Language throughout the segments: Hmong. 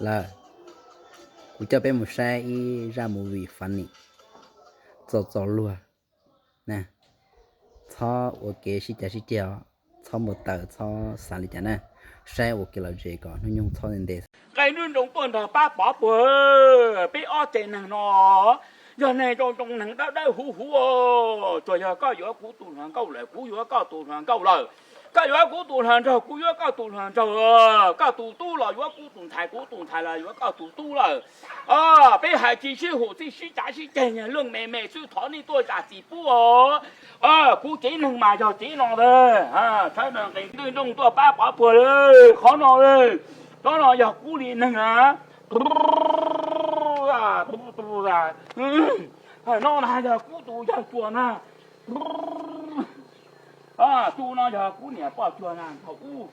lawm, kuv coj peb mus saib ib zaj movie funny txaus txaus luag. Txhob ua kev sib cav sib ceg os, txhob npau taws, txhob xav li cas na. Saib ua kev lom zem kom hnub nyoog txhob nte nte. Qee nruj nroo tuaj nrog pab pov puag, peb ob tsev neeg no yog neeg zoo zoo, neeg dawb dawb huv huv. Tsuas yog koj yuav kuv tus hluas nkauj lawm, kuv yuav koj tus hluas nkauj lawm, koj yuav kuv tus hluas nraug, kuv yuav koj tus hluas nraug, koj tus tub los yuav kuv tus ntxhais, kuv tus ntxhais los yuav koj tus tub lawm. Peb hais tsis sib hum, tsis sib cav sib ceg, yog luag me me xwb, thov nej tuaj zam txim pub os. Kuv tsev neeg mas yog tsev no ntag. Tshawb no qee nruj nroo tuaj pab pov puag, qhov no, qhov no yog kuv li neeg na. No na yog kuv tus yawg Cuag na. Tus no yog kuv niam poj Cuag na, thaum ub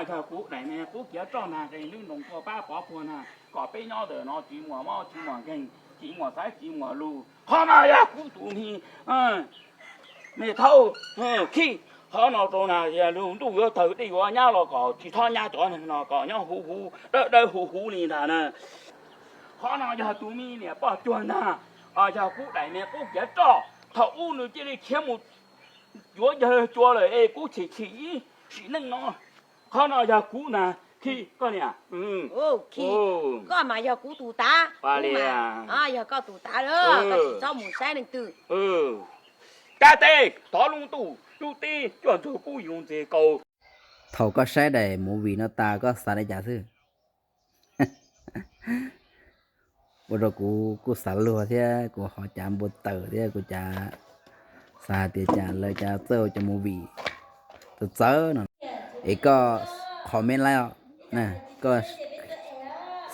yog kuv daim me qub kiav roj na, qee nruj nroo tuaj pab pov puag na, kom peb nyob ntawm no tsis muaj mob tsis muaj nkeeg, tsis muaj xaiv tsis muaj lus. Qhov no yog kuv tus me, me thaub khib, qhov no rau na, yog lub ntuj yuav tawg dej yuav nyab los kom tsis txhob nyab cov neeg no, kom nyob huv huv dawb dawb huv huv li ntag na. Qhov no yog tus me niam poj Cuag ntag, yog kuv daim me qub kiav roj, thaum ub nws cia li khiav mus yuav yawg Cuag lawm es kuv chim chim ib sim neej no. Qhov no yog kuv na, Khib, koj niam. Koj mas yog kuv tus tav, yog koj tus tav lawm, koj tsis txhob mus saib leej twg. Cab tes thov lub ntuj lub teb coj ntxug kuv yus ntxiv kaus. Thaum koj saib daim movie no tas koj xav li cas xwb? Ua rau kuv kuj xav luag thiab kuv ho cav npau taws thiab kuv cav xav hais tias cas lawv cav txawj ua cov movie txawv txawv no. Es koj comment li os, koj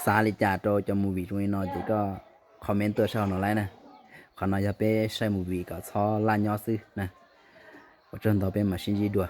xav li cas rau cov movie zoo li no ces koj comment tuaj saib hauv no li na. Qhov no yog peb saib movie kom txhob laj nyob xwb na. Ua tsaug ntau, peb mam sib ntsib dua.